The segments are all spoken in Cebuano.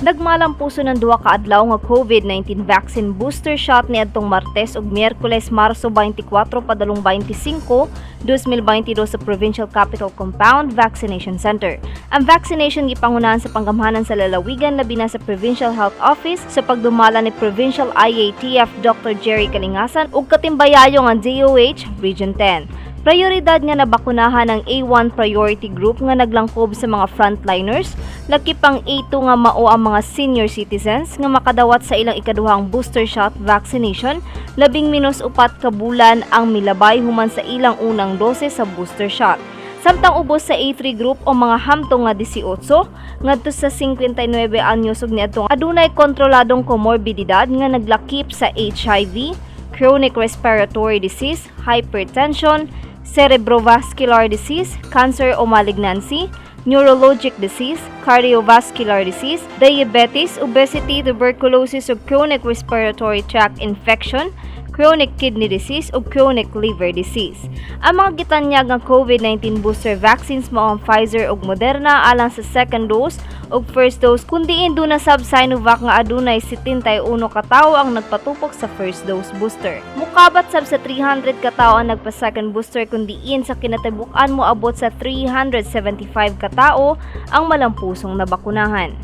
Nagmalampuso ng duha ka adlaw nga COVID-19 vaccine booster shot niadtong Martes ug Miyerkules, Marso 24 padulong 25, 2022 sa Provincial Capitol Compound Vaccination Center. Ang vaccination gipangunahan sa panggamhanan sa lalawigan, labi na sa Provincial Health Office, sa pagdumala ni Provincial IATF Dr. Jerry Kalingasan ug katimbayayo nga DOH Region 10. Prioridad nga nabakunahan ang A1 priority group nga naglangkob sa mga frontliners, lakip ang A2 nga mao ang mga senior citizens nga makadawat sa ilang ikaduhang booster shot vaccination, 14 ka bulan ang milabay human sa ilang unang dose sa booster shot. Samtang ubos sa A3 group o mga hamtong nga 18 ngadto sa 59 anyos ug niadtong adunay kontroladong komorbididad nga naglakip sa HIV, chronic respiratory disease, hypertension, cerebrovascular disease, cancer o malignancy, neurologic disease, cardiovascular disease, diabetes, obesity, tuberculosis ug chronic respiratory tract infection, chronic kidney disease ug chronic liver disease. Ang mga gitanyag nga COVID-19 booster vaccines mao ang Pfizer ug Moderna alang sa second dose ug first dose, kun diin duna sab Sinovac nga adunay 71 ka tawo ang nagpatupok sa first dose booster. Mukabat sab sa 300 ka tawo ang nagpa second booster, kun diin sa kinatibuk-an moabot sa 375 ka tawo ang malampusong nabakunahan.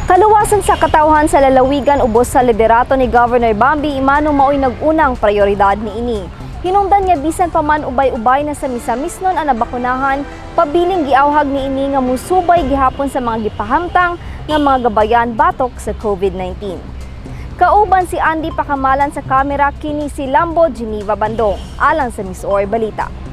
Kaluwasan sa katawhan sa lalawigan ubos sa liderato ni Governor Bambi Emano mao'y nag-unang prioridad niini. Hinungdan nga bisan pa man ubay-ubay na sa misamisnon ang nabakunahan, pabiling giawhag niini nga musubay gihapon sa mga gipahamtang nga mga gabayan batok sa COVID-19. Kauban si Andy Pakamalan sa kamera, kini si Lambo Geneva Bandong, alang sa MisOr Balita.